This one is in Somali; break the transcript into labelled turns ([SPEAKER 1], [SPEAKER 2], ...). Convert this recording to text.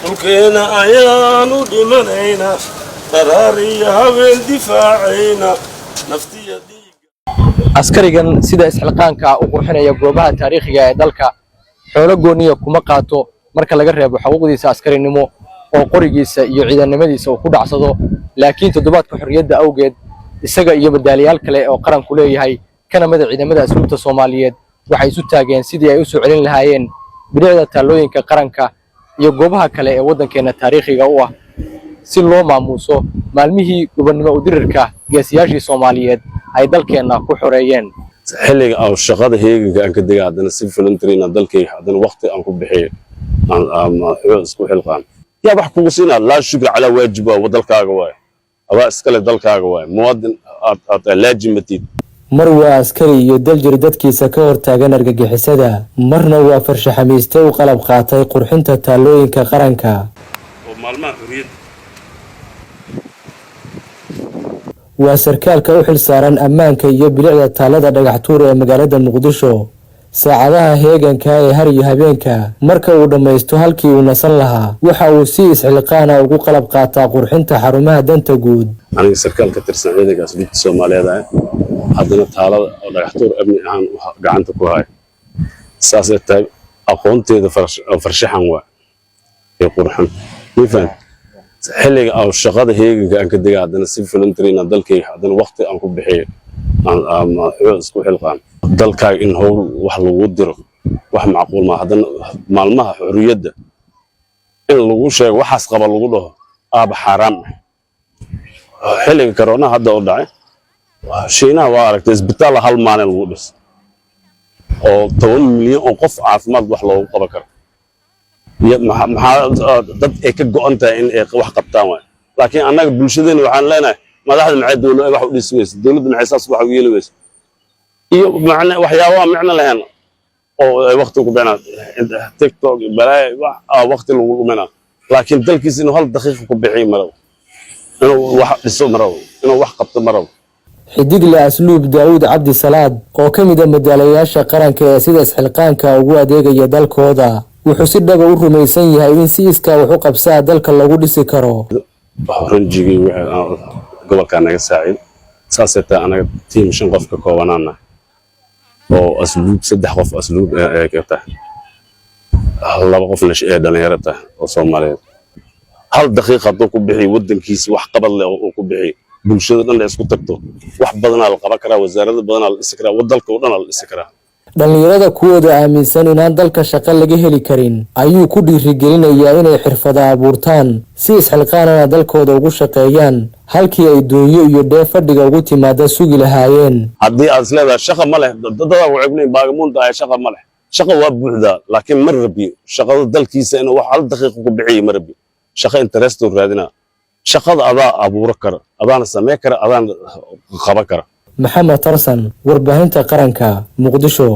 [SPEAKER 1] Dhulkeena ayaanu dhimanaynaa, dharaariyo habeen difaacayna, naftiya dhiiga.
[SPEAKER 2] Askarigan sida isxilqaanka u qurxinaya goobaha taariikhiga ee dalka xoolo gooniya kuma qaato, marka laga reebo xuquuqdiisa askarinimo oo qorigiisa iyo ciidannimadiisa uu ku dhacsado. Laakiin toddobaadka xorriyadda awgeed, isaga iyo madaaliyaal kale oo qaranku leeyahay, kana mida ciidamada asluubta Soomaaliyeed, waxay isu taageen sidii ay u soo celin lahaayeen bilicda taallooyinka qaranka iyo goobaha kale ee waddankeenna taariikhiga u ah, si loo maamuuso maalmihii gobonnimo udirirka geesiyaashii Soomaaliyeed ay dalkeenna ku xoreeyeen.
[SPEAKER 1] Xilliga aan shaqada heeganka aan ka dega, haddana si voluntary inaan dalkayga haddana waqti aan ku bixiyo, aan isku xilqaan. Yaa wax kugu siinaa? Laa shukri calaa waajib. Waa dalkaaga waay, adaa iskale, dalkaaga waay, muwaadin aad laajimatid.
[SPEAKER 3] Mar waa askari iyo daljir dadkiisa ka hortaagan argagixisada, marna waa farshaxamiiste u qalab qaatay qurxinta taallooyinka qaranka.
[SPEAKER 1] Oo maalmaha xorriyadda.
[SPEAKER 3] Waa sarkaalka u xil saaran ammaanka iyo bilicda taallada Dhagaxtuur ee magaalada Muqdisho. Saacadaha heeganka ee har iyo habeenka marka uu dhammaysto, halkii uu nasan lahaa, waxa uu si isxilqaana ugu qalab qaataa qurxinta xarumaha danta guud.
[SPEAKER 1] Aniga sarkaal ka tirsan ciidanka asluubta Soomaaliyeed ah, haddana taalada oo Dhagaxtuur amni ahaan gacanta ku haya. Saasay tahay, aqoonteeda farshaxan waa ee qurxan mifan. Xilliga aan shaqada heeganka aan ka dega, haddana si voluntary inaan dalkayga haddana waqti aan ku bixiyo, aan isku xilqaan. Dalkaaga in howl wax lagu diro wax macquul maa. Haddana maalmaha xorriyadda in lagu sheego waxaas qaba lagu dhaho aaba xaaraam ah. Xilliga corona hadda u dhacay Shiinaha, waa aragtay, isbitaal hal maalin lagu dhis oo 10 milyan oo qof caafimaad wax loogu qaban karo. Maxaa dad ay ka go'an tahay in ay wax qabtaan waay. Laakiin annaga bulshadeena waxaan leenahay, madaxda maxay dowladda wax u dhisi weyse? Dowladda maxay saas wax u yeeli weyse? Iyo macne waxyaabaha micno lahayn oo ay waqti ku bixinaan, TikTok iyo balaayo, wax waqti lagu dhuminaa. Laakiin dalkiisa inuu hal daqiiqa ku bixiyo ma rabo, inuu wax dhiso ma rabo, inuu wax qabto ma rabo.
[SPEAKER 3] Xidigle Asluub Daawud Cabdi Salaad, oo ka mid a madaalayaasha qaranka ee sida isxilqaanka ugu adeegaya dalkooda, wuxuu si dhaba u rumaysan yahay in si iskaa wax u qabsaa dalka lagu dhisi karo.
[SPEAKER 1] Ranjigii wixii gobolkaa naga saaciid. Saasay tahay, anaga tiim shan qof ka koobanaana oo asluub, saddex qof asluub ay ka tahay, laba qofna ee dhalinyaro tahay oo Soomaaliyeed. Hal daqiiqa hadduu ku bixiyo waddankiisa wax qabad leh oo ku bixiyo, bulshada dhan la isku tagto, wax badanaa la qaban karaa, wasaarado badanaa la dhisi karaa, dalka oo dhan la dhisi karaa.
[SPEAKER 3] Dhallinyarada kuwooda aaminsan inaan dalka shaqo laga heli karin ayuu ku dhiirigelinayaa inay xirfada abuurtaan, si isxilqaanana dalkooda ugu shaqeeyaan, halkii ay doonyo iyo dheef fadhiga ugu timaada sugi lahaayeen.
[SPEAKER 1] Haddii aad is leedahay shaqa ma leh, dadaa waxay ku leeyihin baagamuunta ahay, shaqa ma leh. Shaqa waa buuxdaa, laakiin ma rabiyo shaqada dalkiisa inuu wax hal daqiiqa ku bixiyo ma rabiyo. Shaqa interest-uu raadinaa. Shaqada adaa abuuro kara, adaana samee kara, adaana qaban kara.
[SPEAKER 3] Maxamed Tarsan, Warbaahinta Qaranka, Muqdisho.